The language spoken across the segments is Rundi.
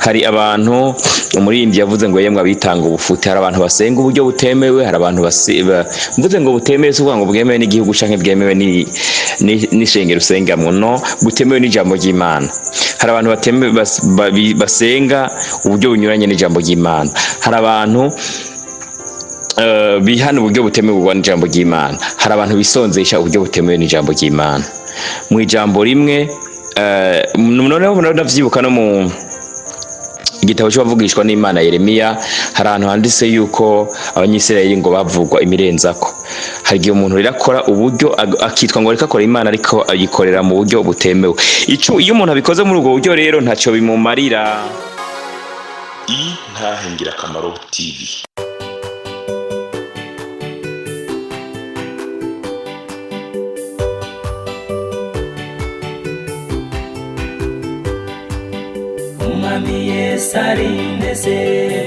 Hari abantu, umuririmbyi yavuze ngo yemwe abitanga ubufuti. Hari abantu basenga uburyo butemewe, hari abantu mvuze ngo butemewe si ukuvuga ngo bwemewe n'igihugu canke bwemewe n'ishengero usengamwo, no butemewe n'ijambo ry'Imana. Hari abantu batemewe basenga uburyo bunyuranye n'ijambo ry'Imana. Hari abantu bihana uburyo butemewe n'ijambo ry'Imana. Hari abantu bisonzesha uburyo butemewe n'ijambo ry'Imana. Mu ijambo rimwe, noneho ndavyibuka no mu igitabo c'abavugishwa n'Imana Yeremiya, hari ahantu handitse yuko Abanyisirayeli ngo bavugwa imirenzako. Hari igihe umuntu rero akora uburyo akitwa ngo ariko akora Imana, ariko ayikorera mu buryo butemewe. Ico iyo umuntu abikoze muri ubwo buryo rero ntaco bimumarira. Intahe Ngirakamaro TV. Umwami Yesu arindeze,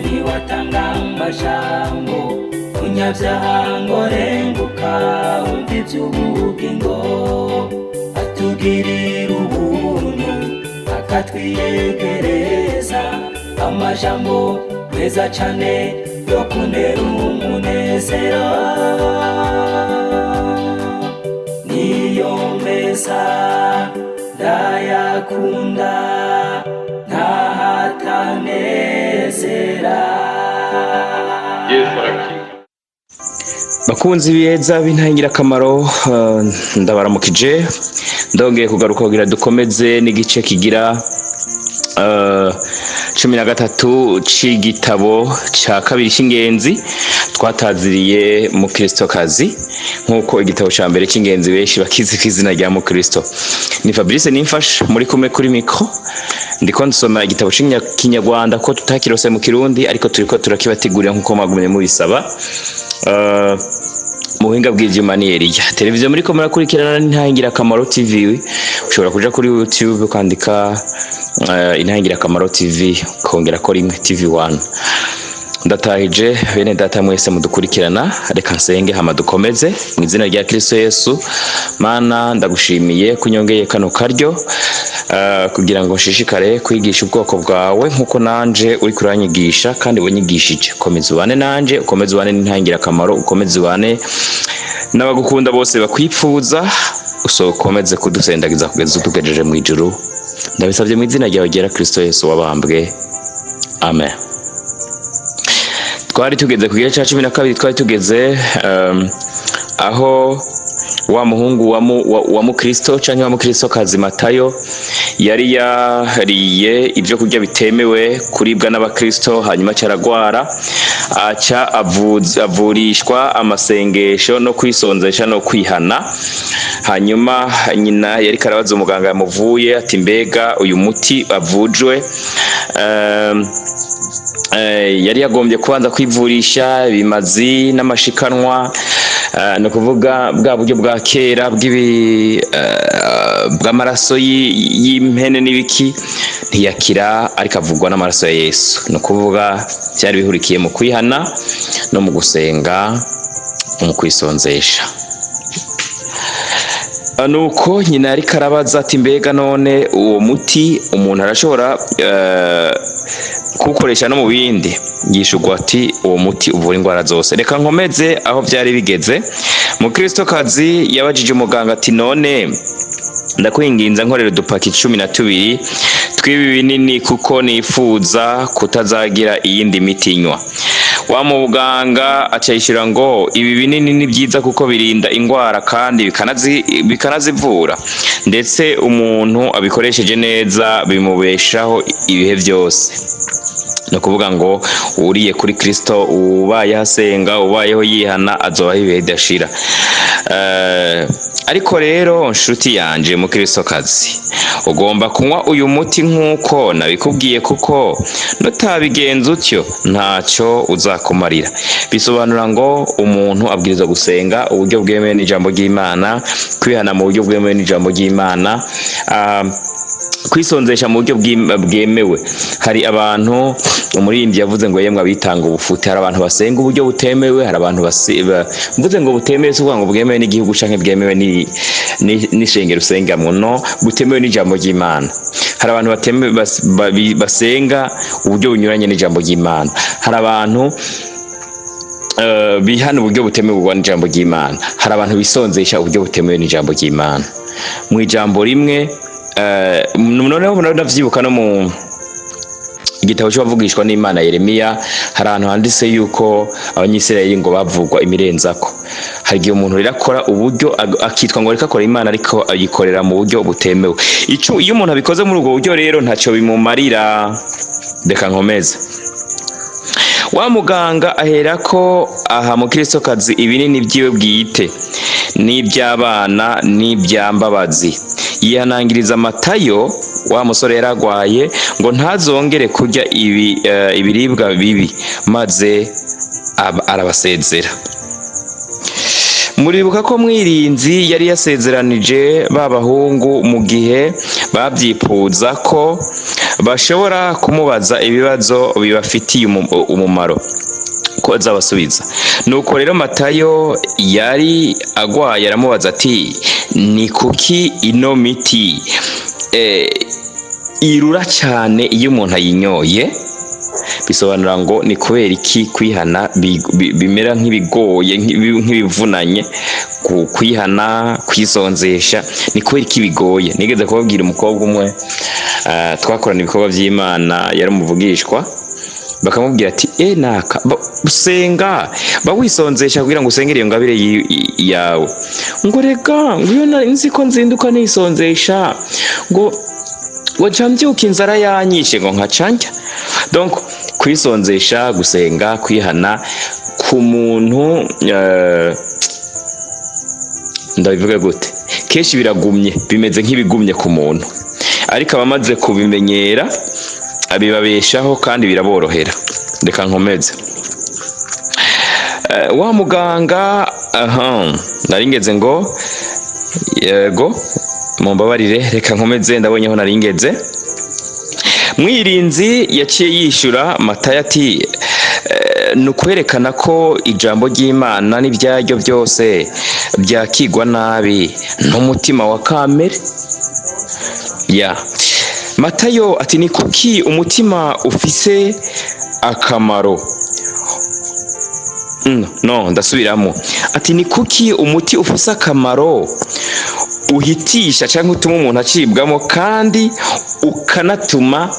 niwe atanga amajambo. Munyabyaha ngo renguka, wumva iby'ubugingo. Atugirira ubuntu, akatwiyegereza amajambo meza cane yo kunera umunezero. Niyo meza ndayakunda, ntahatanezera. Yesu arakiza. Bakunzi beza b'Intahe Ngirakamaro, ndabaramukije. Ndongeye kugaruka kugira dukomeze n'igice kigira 13 c'igitabo ca kabiri c'ingenzi twataziriye Mukristokazi, nk'uko igitabo ca mbere c'ingenzi benshi bakizi kw'izina rya Mukristo. Ni Fabrice Nimfasha muri kumwe kuri micro. Ndiko nsoma igitabo c'Ikinyarwanda ko tutakirose mu Kirundi, ariko turiko turakibategurira nk'uko mwagumye mubisaba. Mu buhinga bw'ivyuma ni Eliya. Televiziyo muriko murakurikirana ni Intahe Ngirakamaro TV. Ushobora kuja kuri YouTube ukandika Intahe Ngirakamaro TV, ukongera ko rimwe TV 1. Ndatahije bene data mwese mudukurikirana. Reka nsenge hama dukomeze. Mu izina rya Kristo Yesu, Mana, ndagushimiye kunyongeye kano karyo kugira ngo nshishikare kwigisha ubwoko bwawe nkuko nanje uri kuranyigisha kandi wanyigishije. Komeza ubane nanje, ukomeze ubane n'Intahe Ngirakamaro, ukomeze ubane n'abagukunda bose bakwipfuza, usokomeze kudusendagiza kugeza utugejeje mu ijuru. Ndabisabye mu izina ryawe ryera Kristo Yesu wabambwe, amen. Twari tugeze ku gice cya 12. Twari tugeze aho wa muhungu wa mukristo canke wa mukristokazi Matayo yari yariye ibyo kurya bitemewe kuribwa n'abakristo, hanyuma caragwara, aca avurishwa amasengesho no kwisonzesha no kwihana. Hanyuma nyina yari karabaza umuganga yamuvuye ati: mbega uyu muti avujwe, yari yagombye kubanza kwivurisha ibimazi n'amashikanwa, ni ukuvuga bwa buryo bwa kera bw'amaraso y'impene n'ibiki, ntiyakira, ariko avugwa n'amaraso ya Yesu. Ni ukuvuga byari bihurikiye mu kwihana no mu gusenga no mu kwisonzesha. Nuko nyina yariko arabaza ati: mbega none uwo muti umuntu arashobora kuwukoresha no mu bindi? Yishurwa ati: uwo muti uvura indwara zose. Reka nkomeze aho byari bigeze. Mukristokazi yabajije umuganga ati: none ndakwinginza nkorera udupaki 12 tw'ibi binini, kuko nifuza kutazagira iyindi miti nywa. Wa muganga aca yishura ngo: ibi binini ni byiza kuko birinda indwara kandi bikanazivura, ndetse umuntu abikoresheje neza bimubeshaho ibihe byose. Ni ukuvuga ngo uriye kuri Kristo, ubayeho asenga, ubayeho yihana, azobaho ibihe bidashira. Ariko rero nshuti yanje mukristokazi, ugomba kunywa uyu muti nk'uko nabikubwiye, kuko nutabigenza utyo ntacyo uzakumarira. Bisobanura ngo umuntu abwirizwa gusenga uburyo bwemewe n'ijambo ry'Imana, kwihana mu buryo bwemewe n'ijambo ry'Imana, kwisonzesha mu buryo bwemewe. Hari abantu, umuririmbyi yavuze ngo yemwe abitanga ubufuti. Hari abantu basenga uburyo butemewe, hari abantu mvuze ngo butemewe si ukuvuga ngo bwemewe n'igihugu canke bwemewe n'ishengero usengamwo, no butemewe n'ijambo ry'Imana. Hari abantu basenga uburyo bunyuranye n'ijambo ry'Imana. Hari abantu bihana uburyo butemewe n'ijambo ry'Imana. Hari abantu bisonzesha uburyo butemewe n'ijambo ry'Imana. Mu ijambo rimwe, noneho ndavyibuka no mu igitabo cy'abavugishwa n'Imana Yeremiya, hari ahantu handitse yuko Abanyisirayeli ngo bavugwa imirenzako. Hari igihe umuntu rero akora uburyo akitwa ngo ariko akora Imana, ariko ayikorera mu buryo butemewe. Ico iyo umuntu abikoze muri ubwo buryo rero, ntacyo bimumarira. Reka nkomeze. Wa muganga aherako aha mukristokazi ibinini byiwe bwite n'iby'abana n'iby'ambabazi, yihanangiriza Matayo, wa musore yaragwaye, ngo ntazongere kurya ibiribwa bibi, maze arabasezera. Muribuka ko Mwirinzi yari yasezeranije ba bahungu, mu gihe babyifuza, ko bashobora kumubaza ibibazo bibafitiye umumaro, ko azabasubiza. Nuko rero Matayo yari agwaye aramubaza ati: "Ni kuki ino miti irura cyane iyo umuntu ayinyoye?" Bisobanura ngo ni kubera iki kwihana bimera nk'ibigoye, nk'ibivunanye, kwihana, kwisonzesha, ni kubera iki bigoye? Nigeze kubabwira umukobwa umwe twakorana ibikorwa by'Imana, yari umuvugishwa, bakamubwira ati: "E naka, usenga, ba wisonzesha kugira ngo usengere iyo ngabire yawe." Ngo: "Rega," ngo, "iyo nzi ko nzinduka nisonzesha," ngo "nca mbyuka inzara yanyishe," ngo "nkaca ndya." Donc kwisonzesha, gusenga, kwihana ku muntu, ndabivuga gute, kenshi biragumye, bimeze nk'ibigumye ku muntu, ariko abamaze kubimenyera bibabeshaho kandi biraborohera. Reka nkomeze. Wa muganga, aha naringeze ngo, yego, mumbabarire, reka nkomeze, ndabonye aho naringeze. Mwirinzi yaciye yishura Matayo ati: "Ni ukwerekana ko ijambo ry'Imana n'ibyaryo byose byakigwa nabi n'umutima wa kamere." Ya Matayo ati: "Ni kuki umutima ufise akamaro?" No ndasubiramo, ati: "Ni kuki umuti ufise akamaro uhitisha cyangwa utuma umuntu acibwamo kandi ukanatuma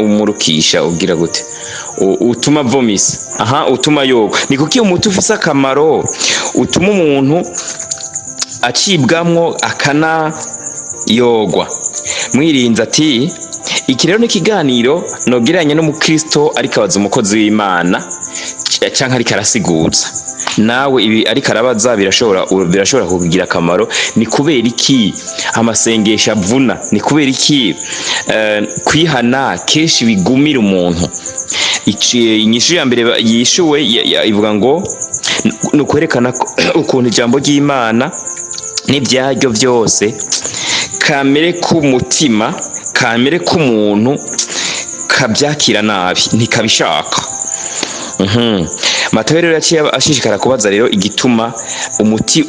umurukisha, ugira gute, utuma vomisa, aha, utuma yoga? Ni kuki umuti ufise akamaro utuma umuntu acibwamwo akanayogwa?" Mwirinze ati: "Iki rero ni ikiganiro nogereranya n'umukristo ariko abaza umukozi w'Imana canke ariko arasiguza. Nawe ibi ariko arabaza birashobora kukugira akamaro. Ni kubera iki amasengesho avuna? Ni kubera iki kwihana kenshi bigumira umuntu?" Inyishu ya mbere yishuwe ivuga ngo ni ukwerekana ko ukuntu ijambo ry'Imana n'ibyaryo byose, kamere k'umutima, kamere k'umuntu kabyakira nabi, ntikabishaka. Matayo rero yaciye ashishikara kubaza rero igituma umuti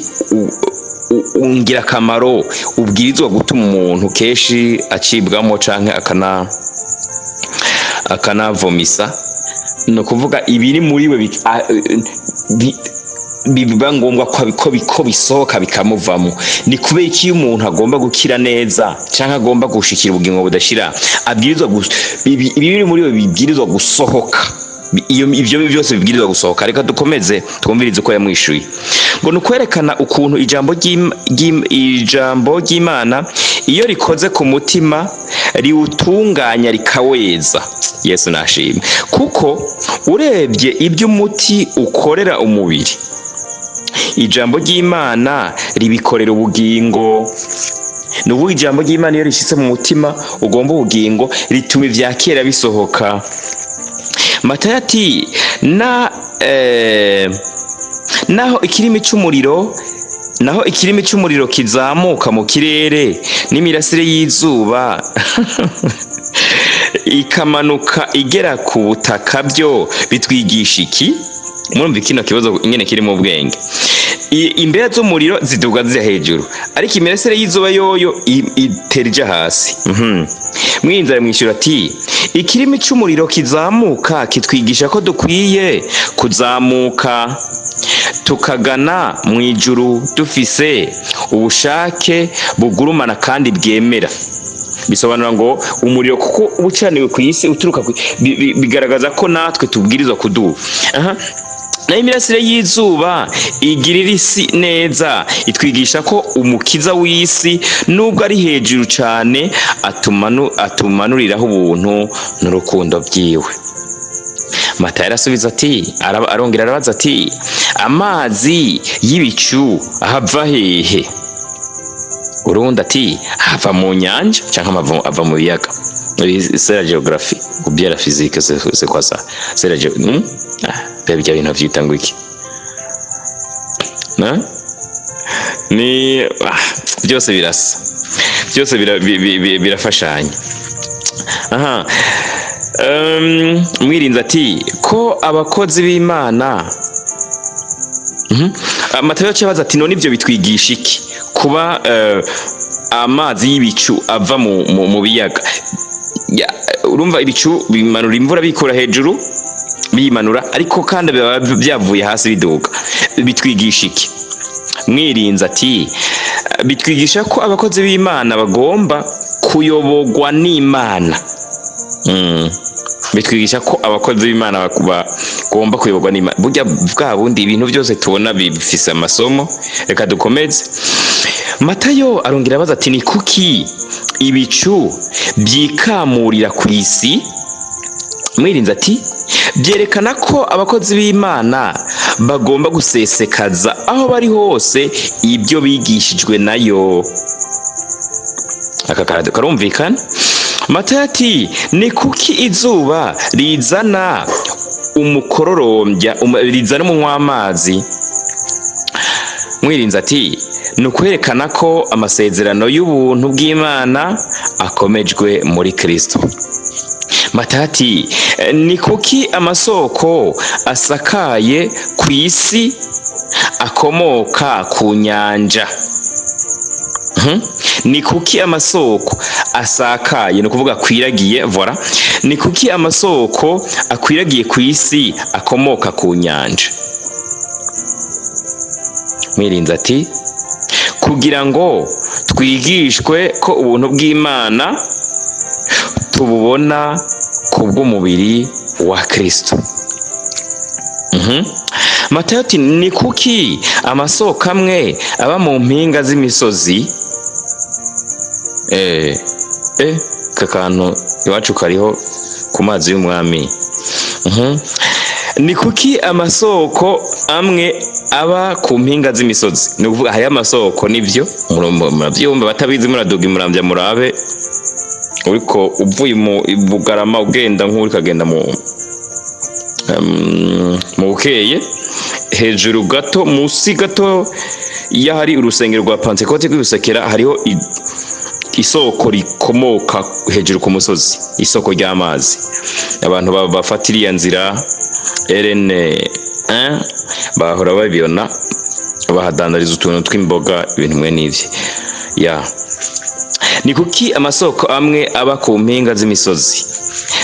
ungirakamaro ubwirizwa gutuma umuntu kenshi acibwamo canke akanavomisa, ni ukuvuga ibiri muri we biba ngombwa ko bisohoka bikamuvamo. Ni kubera iki iyo umuntu agomba gukira neza canke agomba gushikira ubugingo budashira, abwirizwa ibiri muri we bibwirizwa gusohoka, iyo ivyo byose bibwirizwa gusohoka? Reka dukomeze twumvirize uko yamwishuye, ngo ni ukwerekana ukuntu ijambo ry'Imana iyo rikoze ku mutima riwutunganya, rikaweza. Yesu nashimwe, kuko urebye ibyo umuti ukorera umubiri, ijambo ry'Imana ribikorera ubugingo. Ni ukuvuga ijambo ry'Imana iyo rishitse mu mutima ugomba ubugingo, rituma ivya kera bisohoka. Matayo ati: na naho ikirimi c'umuriro kizamuka mu kirere n'imirasire y'izuba ikamanuka igera ku butaka, byo bitwigisha iki? Murumva kino kibazo ingene kiri mu bwenge. Imbera z'umuriro ziduga zija hejuru, ariko imirasire y'izuba yoyo itera ija hasi. Mwirinzi aramwishyura ati: "Ikirimi c'umuriro kizamuka kitwigisha ko dukwiye kuzamuka tukagana mu ijuru dufise ubushake bugurumana kandi bwemera." Bisobanura ngo umuriro, kuko uba ucaniwe ku isi uturuka bigaragaza ko natwe tubwirizwa kuduga. Aha. Nayo imirasire y'izuba igirira isi neza, itwigisha ko umukiza w'isi, nubwo ari hejuru cane, atumanuriraho ubuntu n'urukundo byiwe. Matayo arasubiza ati, arongera arabaza ati: "Amazi y'ibicu ahava hehe?" Urundi ati: "Ava mu nyanja canke ava mu biyaga." C'est la géographie ou bien la physique, c'est quoi ça? C'est la géo, Ah, bya bintu vyita ngo iki? Na? Ni byose birasa, byose birafashanya. Aha. Mwirinzi ati ko abakozi b'Imana. Matayo yaciye abaza ati: "None ivyo bitwigisha iki, kuba amazi y'ibicu ava mu biyaga?" Urumva, ibicu bimanura imvura bikura hejuru biyimanura, ariko kandi biba byavuye hasi biduga. Bitwigisha iki? Mwirinzi ati: "Bitwigisha ko abakozi b'Imana bagomba kuyoborwa n'Imana." Bitwigisha ko abakozi b'Imana bagomba kuyoborwa n'Imana. Burya bwa bundi ibintu byose tubona bifise amasomo. Reka dukomeze. Matayo arongera abaza ati: "Ni kuki ibicu byikamurira ku isi?" Mwirinzi ati: "Byerekana ko abakozi b'Imana bagomba gusesekaza aho bari hose ibyo bigishijwe nayo." Aka karumvikana. Matayo ati: "Ni kuki izuba rizana umukororombya, rizana umunywa w'amazi?" Mwirinzi ati: "Ni ukwerekana ko amasezerano y'ubuntu bw'Imana akomejwe muri Kristo." Matayo ati: "Ni kuki amasoko asakaye ku isi akomoka ku nyanja?" Ni kuki amasoko asakaye, ni ukuvuga akwiragiye, voilà, ni kuki amasoko akwiragiye ku isi akomoka ku nyanja? Mwirinzi ati: "Kugira ngo twigishwe ko ubuntu bw'Imana tububona ku bw'umubiri wa Kristo." Matayo ati: "Ni kuki amasoko amwe aba mu mpinga z'imisozi?" Aka kantu iwacu kariho ku mazi y'umwami. Ni kuki amasoko amwe aba ku mpinga z'imisozi? Ni ukuvuga hariho amasoko, nivyo muravyumva, batabizi muraduga imuramvya murabe, uriko uvuye mu Bugarama ugenda nk'uriko agenda mu Bukeye, hejuru gato, musi gato y'ahari urusengero rwa Pantekote rw'Ibusekera, hariho isoko rikomoka hejuru ku musozi, isoko ry'amazi. Abantu bafata iriya nzira RN 1 bahora babibona, bahadandariza utuntu tw'imboga, ibintu mwe n'ivyo ya. Ni kuki amasoko amwe aba ku mpinga z'imisozi?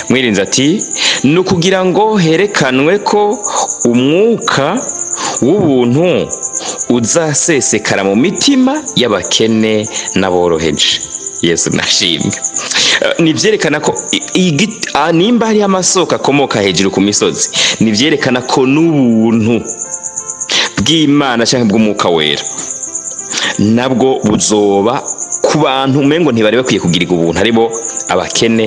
Mwirinzi ati: "Ni ukugira ngo herekanwe ko umwuka w'ubuntu uzasesekara mu mitima y'abakene n'aboroheje." Yesu nashimwe. Ni vyerekana ko nimba hariho amasoko akomoka hejuru ku misozi, ni vyerekana ko n'ubuntu bw'Imana canke bw'umwuka wera nabwo buzoba ku bantu umengo ntibari bakwiye kugirirwa ubuntu, aribo abakene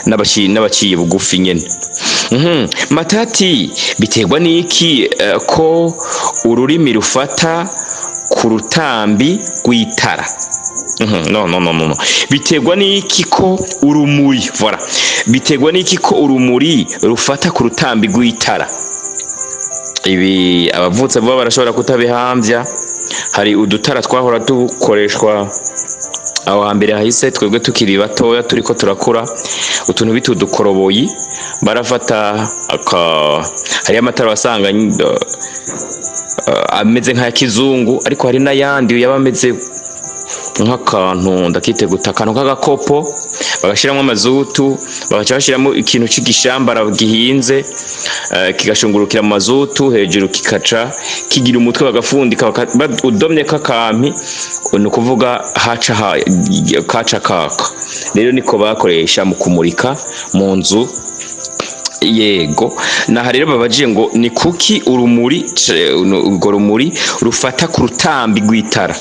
n'abaciye bugufi nyene. Matayo ati: "Biterwa n'iki ko ururimi rufata ku rutambi rw'itara?" No, no, no, no, no. Biterwa n'iki ko urumuri, voilà, biterwa n'iki ko urumuri rufata ku rutambi rw'itara? Ibi abavutse vuba barashobora kutabihambya. Hari udutara twahora dukoreshwa aho hambere hahise, twebwe tukiri batoya turiko turakura, utuntu bita udukoroboyi. Barafata aka, hariyo amatara wasanga ameze nk'aya kizungu, ariko hari n'ayandi yaba ameze nk'akantu, ndakite guta, akantu k'agakopo, bagashiramo amazutu, bagaca bashiramo ikintu c'igishambara gihinze, kigashungurukira mu mazutu hejuru, kikaca kigira umutwe, bagafundika, udomye k'akampi, ni ukuvuga haca kaca kaka. Rero niko bakoresha mu kumurika mu nzu. Yego, naha rero babajiye ngo ni kuki urumuri, urwo rumuri rufata ku rutambi rw'itara?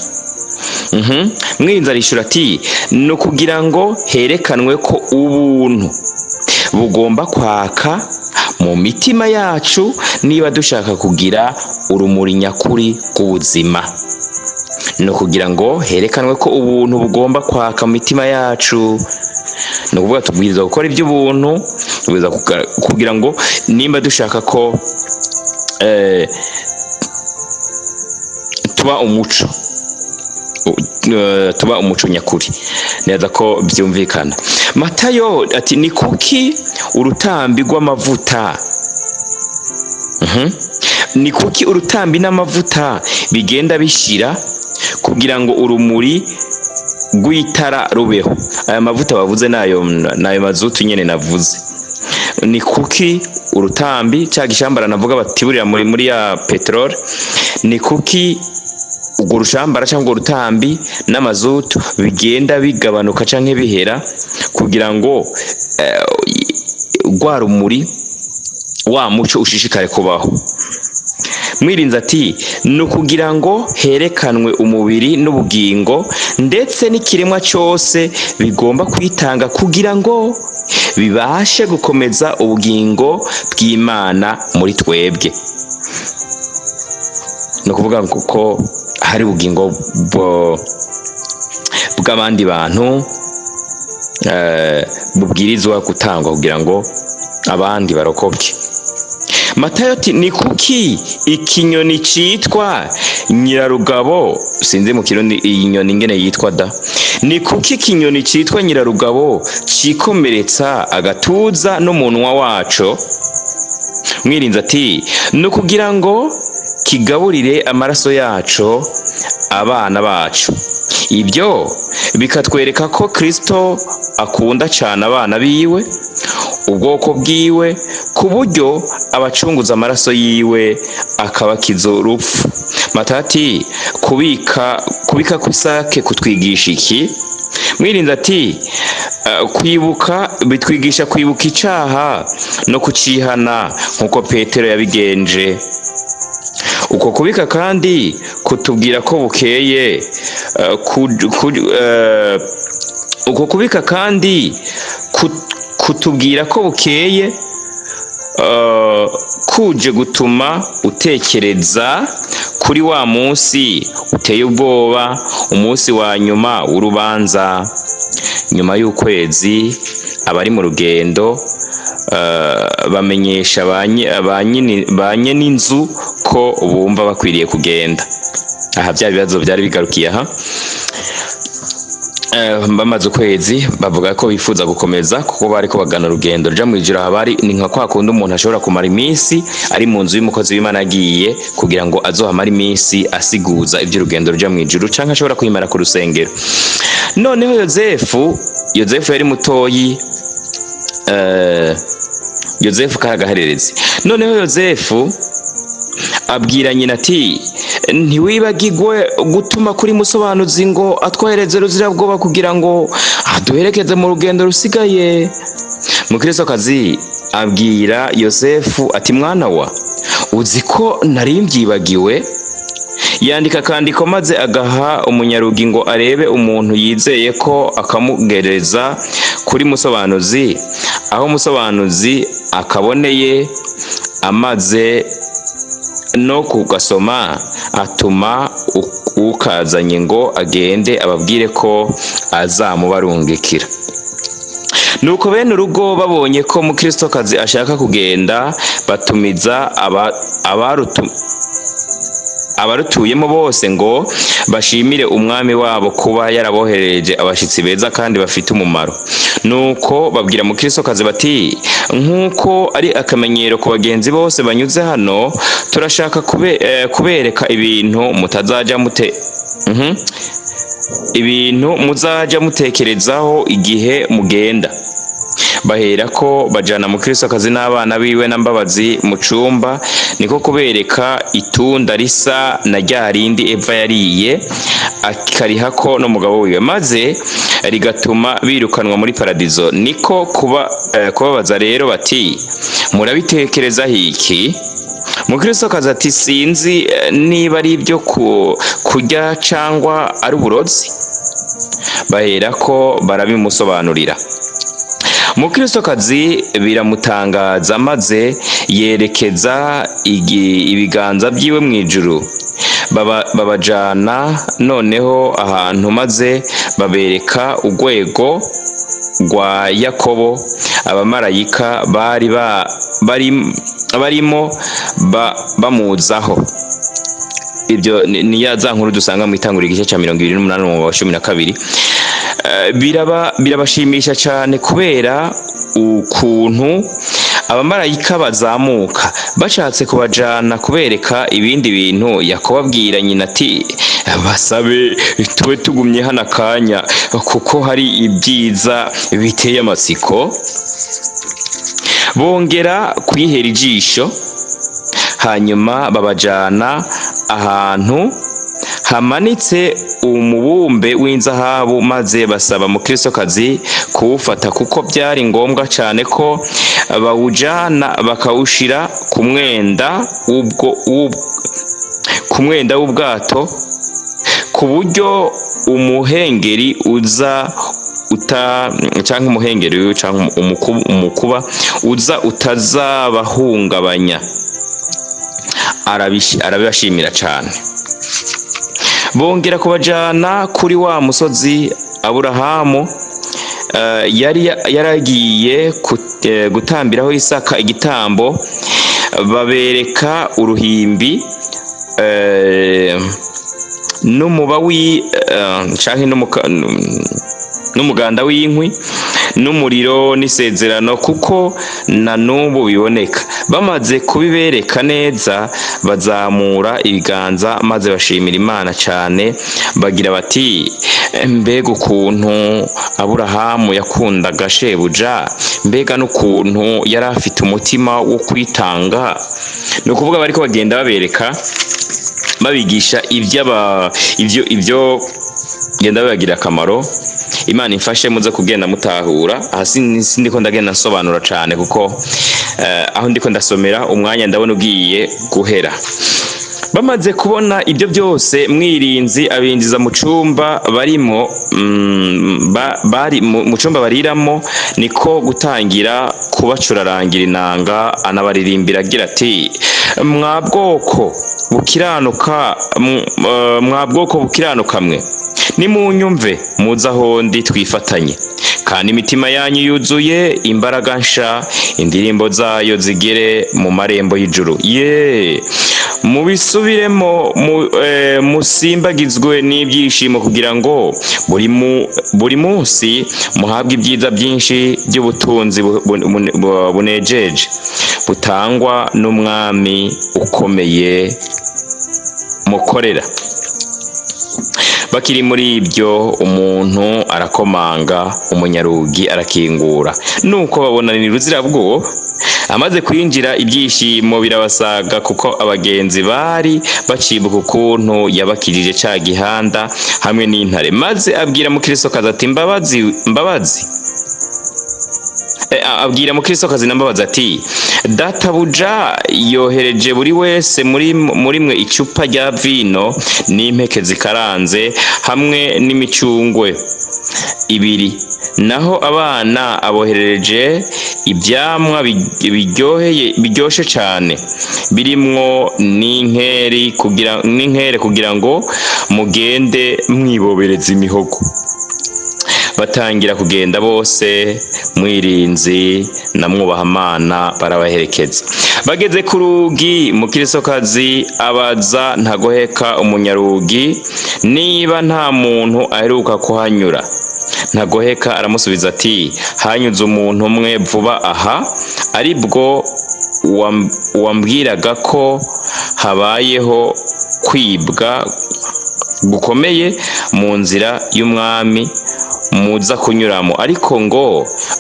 Mwirinzi arishura ati: "Ni ukugira ngo herekanwe ko ubuntu bugomba kwaka mu mitima yacu niba dushaka kugira urumuri nyakuri rw'ubuzima." Ni ukugira ngo herekanwe ko ubuntu bugomba kwaka mu mitima yacu, ni ukuvuga tubwirizwa gukora iby'ubuntu, tubwirizwa kugira ngo nimba dushaka ko tuba umuco, tuba umuco nyakuri. Neza ko byumvikana. Matayo ati: "Ni kuki urutambi rw'amavuta, ni kuki urutambi n'amavuta bigenda bishira kugira ngo urumuri rw'itara rubeho?" Aya mavuta bavuze nayo mazutu nyene navuze. Ni kuki urutambi, ca gishambara navuga batiburira muri ya peteroli, ni kuki urwo rushambara cyangwa urwo rutambi n'amazutu bigenda bigabanuka canke bihera kugira ngo rwa rumuri, wa muco ushishikare kubaho? Mwirinzi ati: "Ni ukugira ngo herekanwe umubiri n'ubugingo ndetse n'ikiremwa cyose bigomba kwitanga kugira ngo bibashe gukomeza ubugingo bw'Imana muri twebwe." Ni ukuvuga ngo ko hari ubugingo bw'abandi bantu bubwirizwa gutangwa kugira ngo abandi barokoke. Matayo ati: "Ni kuki ikinyoni citwa nyirarugabo," sinzi mu Kirundi iyi nyoni ingene yitwa da, "ni kuki ikinyoni citwa nyirarugabo cikomeretsa agatuza n'umunwa waco?" Mwirinzi ati: "Ni ukugira ngo kigaburire amaraso yaco abana bacu. Ibyo bikatwereka ko Kristo akunda cyane abana biwe, ubwoko bwiwe, ku buryo abacunguza amaraso yiwe akabakiza urupfu." Matati: Kubika kw'isake kutwigisha iki?" Mwirinzi ati: "Kwibuka bitwigisha kwibuka icaha no kucihana nk'uko Petero yabigenje. Uko kubika kandi kutubwira ko bukeye, uko kubika kandi kutubwira ko bukeye, kuje gutuma utekereza kuri wa munsi uteye ubwoba, umunsi wa nyuma w'urubanza." Nyuma y'ukwezi, abari mu rugendo bamenyesha ba nyen'inzu ko bumva bakwiriye kugenda. Aha bya bibazo byari bigarukiye aha. Bamaze ukwezi bavuga ko bifuza gukomeza kuko bariko bagana urugendo ruja mw'ijuru. Aha bari ni nka kwa kundi umuntu ashobora kumara iminsi ari mu nzu y'umukozi w'Imana, agiye kugira ngo azohamare iminsi asiguza ivy'urugendo ruja mw'ijuru, canke ashobora kwimara ku rusengero. Noneho Yozefu yari mutoyi, Yozefu kari agahererezi. Noneho Yozefu abwira nyina ati: "Ntiwibagirwe gutuma kuri Musobanuzi ngo atwohereze Ruzirabwoba kugira ngo aduherekeze mu rugendo rusigaye." Mukristokazi abwira Yosefu ati: "Mwana wa, uzi ko nari mbyibagiwe." Yandika akandiko maze agaha umunyarugi ngo arebe umuntu yizeye ko akamugereza kuri Musobanuzi. Aho Musobanuzi akaboneye, amaze no kugasoma, atuma ukazanye ngo agende ababwire ko azamubarungikira. Nuko bene urugo babonye ko Mukristokazi ashaka kugenda, batumiza Abarutuyemo bose ngo bashimire umwami wabo kuba yaraboherereje abashitsi beza kandi bafite umumaro. Nuko babwira Mukristokazi bati: "Nk'uko ari akamenyero ku bagenzi bose banyuze hano, turashaka kubereka ibintu mutazaja mute ibintu muzaja mutekerezaho igihe mugenda." Baherako bajana Mukristokazi n'abana biwe na Mbabazi mu cumba, niko kubereka itunda risa na rya rindi Eva yariye akarihako n'umugabo wiwe, maze rigatuma birukanwa muri paradizo. Niko kubabaza rero bati: "Murabitekerezaho iki?" Mukristokazi ati: "Sinzi niba ari ibyo kurya cangwa ari uburozi." Baherako barabimusobanurira. Mukristokazi biramutangaza, maze yerekeza ibiganza byiwe mu ijuru. Babajana noneho ahantu, maze babereka urwego rwa Yakobo abamarayika bari barimo bamuzaho. Ibyo ni ya za nkuru dusanga mu Itanguriro igice cya 28 mu wa 12. Birabashimisha cyane kubera ukuntu abamarayika bazamuka. Bashatse kubajana kubereka ibindi bintu, Yakobo abwira nyina ati: "Basabe tube tugumye hano akanya, kuko hari ibyiza biteye amatsiko." Bongera kwihera ijisho, hanyuma babajana ahantu hamanitse umubumbe w'inzahabu, maze basaba Mukristokazi kuwufata, kuko byari ngombwa cyane ko bawujana bakawushira ku mwenda w'ubwato, ku buryo umuhengeri uza uta canke umuhengeri canke umukuba uza utazabahungabanya. Arabibashimira cane. Bongera kubajana kuri wa musozi Aburahamu yari yaragiye gutambiraho Isaka igitambo, babereka uruhimbi n'umuba wi canke n'umuganda w'inkwi n'umuriro n'isezerano, kuko na n'ubu biboneka. Bamaze kubibereka neza, bazamura ibiganza maze bashimira Imana cyane, bagira bati: "Mbega ukuntu Aburahamu yakundaga shebuja, mbega n'ukuntu yari afite umutima wo kwitanga!" Ni ukuvuga bariko bagenda babereka, babigisha iby'aba ibyo genda bibagira akamaro. Imana imfashe muze kugenda mutahura. Aha sindiko ndagenda nsobanura cane, kuko aho ndiko ndasomera umwanya ndabona ugiye guhera. Bamaze kubona ibyo byose, Mwirinzi abinjiza mu cumba barimo, bari mu cumba bariramo, niko gutangira kubacurarangira inanga, anabaririmbira agira ati: "Mwa bwoko bukiranuka, mwa bwoko bukiranuka mwe, nimunyumve, muze aho ndi twifatanye, kandi imitima yanyu yuzuye imbaraga nsha, indirimbo zayo zigere mu marembo y'ijuru. Ye mubisubiremo, musimbagizwe n'ibyishimo, kugira ngo buri munsi muhabwe ibyiza byinshi by'ubutunzi bunejeje butangwa n'umwami ukomeye mukorera." Bakiri muri ibyo, umuntu arakomanga, umunyarugi arakingura, nuko babona ni Ruzirabwoba. Amaze kwinjira, ibyishimo birabasaga, kuko abagenzi bari bacibuka ukuntu yabakijije ca gihanda hamwe n'intare. Maze abwira Mukristokazi ati: "Mbabazi, Mbabazi," abwira Mukristokazi na Mbabazi ati: "Databuja yohereje buri wese muri mwe icupa rya vino n'impeke zikaranze hamwe n'imicungwe ibiri, naho abana aboherereje ivyamwa biryoheye, biryoshe cane, birimwo n'inkere, kugira ngo mugende mwibobereza imihogo." Batangira kugenda bose, Mwirinzi na Mwubahamana barabaherekeza. Bageze ku rugi, Mukirisokazi abaza Ntagoheka umunyarugi niba nta muntu aheruka kuhanyura. Ntagoheka aramusubiza ati: "Hanyuze umuntu umwe vuba aha, aribwo wambwiraga ko habayeho kwibwa gukomeye mu nzira y'umwami muza kunyuramo, ariko ngo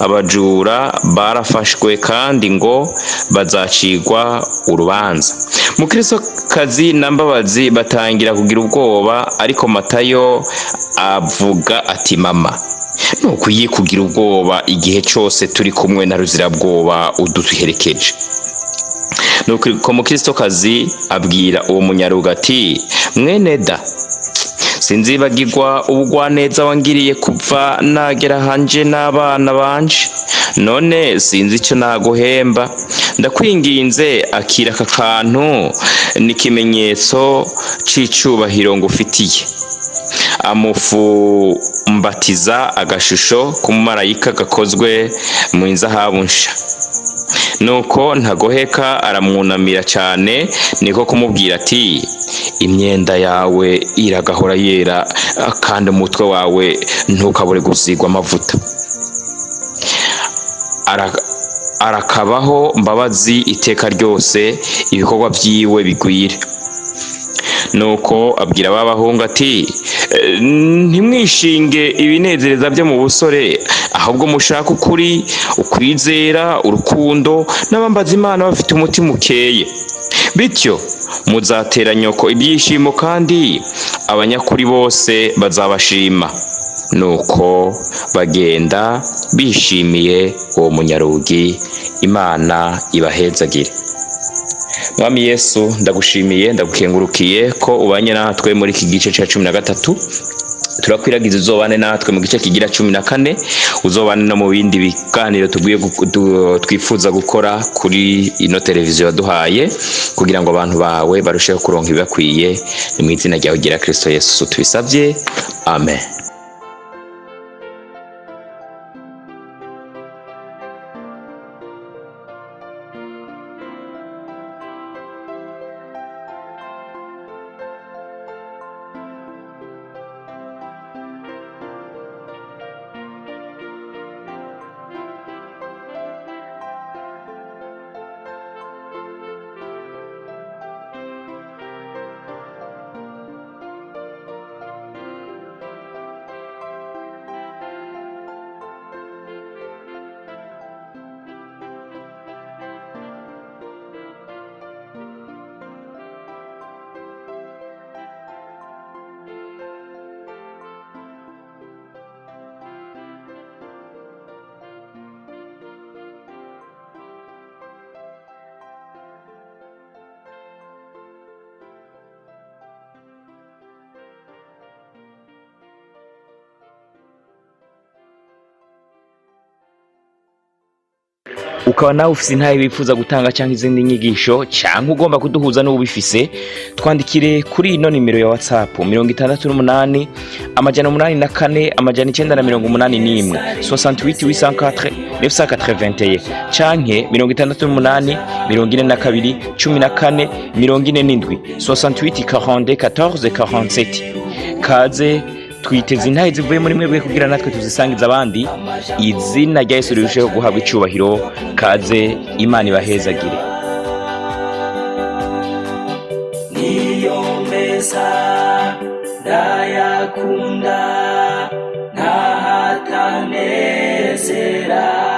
abajura barafashwe kandi ngo bazacigwa urubanza." Mukristokazi na Mbabazi batangira kugira ubwoba, ariko Matayo avuga ati: "Mama, ntukwiye kugira ubwoba igihe cose turi kumwe na Ruzirabwoba uduherekeje." Nuko Mukristokazi abwira uwo munyaruga ati: "Mwene da, sinzibagirwa ubugwaneza wangiriye kuva nagera hanje n'abana banje. None sinzi icyo naguhemba. Ndakwinginze, akira aka kantu, ni ikimenyetso c'icubahiro ngufitiye." Amufumbatiza agashusho k'umumarayika gakozwe mu inzahabu nsha. Nuko Ntagoheka aramwunamira cyane, niko kumubwira ati: "Imyenda yawe iragahora yera, kandi umutwe wawe ntukabure gusigwa amavuta. Arakabaho Mbabazi iteka ryose, ibikorwa vyiwe bigwire." Nuko abwira ba bahungu ati: "Ntimwishinge ibinezereza byo mu busore, ahubwo mushaka ukuri, ukwizera, urukundo n'abambaza Imana bafite umutima ukeye. Bityo muzatera nyoko ibyishimo, kandi abanyakuri bose bazabashima." Nuko bagenda bishimiye uwo munyarugi. Imana ibahezagire. Mwami Yesu, ndagushimiye, ndagukengurukiye ko ubanye natwe muri iki gice cya 13. Turakwiragiza uzobane natwe mu gice kigira 14, uzobane no mu bindi biganiro tugiye twifuza gukora kuri ino televiziyo waduhaye, kugira ngo abantu bawe barusheho kuronka ibibakwiye. Ni mu izina ryawe ryera Kristo Yesu tubisabye, amen. Ukaba nawe ufise intahe wifuza gutanga cyangwa izindi nyigisho, cyangwa ugomba kuduhuza n'ubifise, twandikire kuri ino nimero ya WhatsApp: 68 804 981, 68 804 981, canke 68 42 14 47, 68 42 14 47. Kaze, twiteze intahe zivuye muri mwebwe kugira natwe tuzisangiza abandi, izina rya Yesu rirusheho guhabwa icubahiro. Kaze, Imana ibahezagire. Niyo meza ndayakunda, ntahatanezera.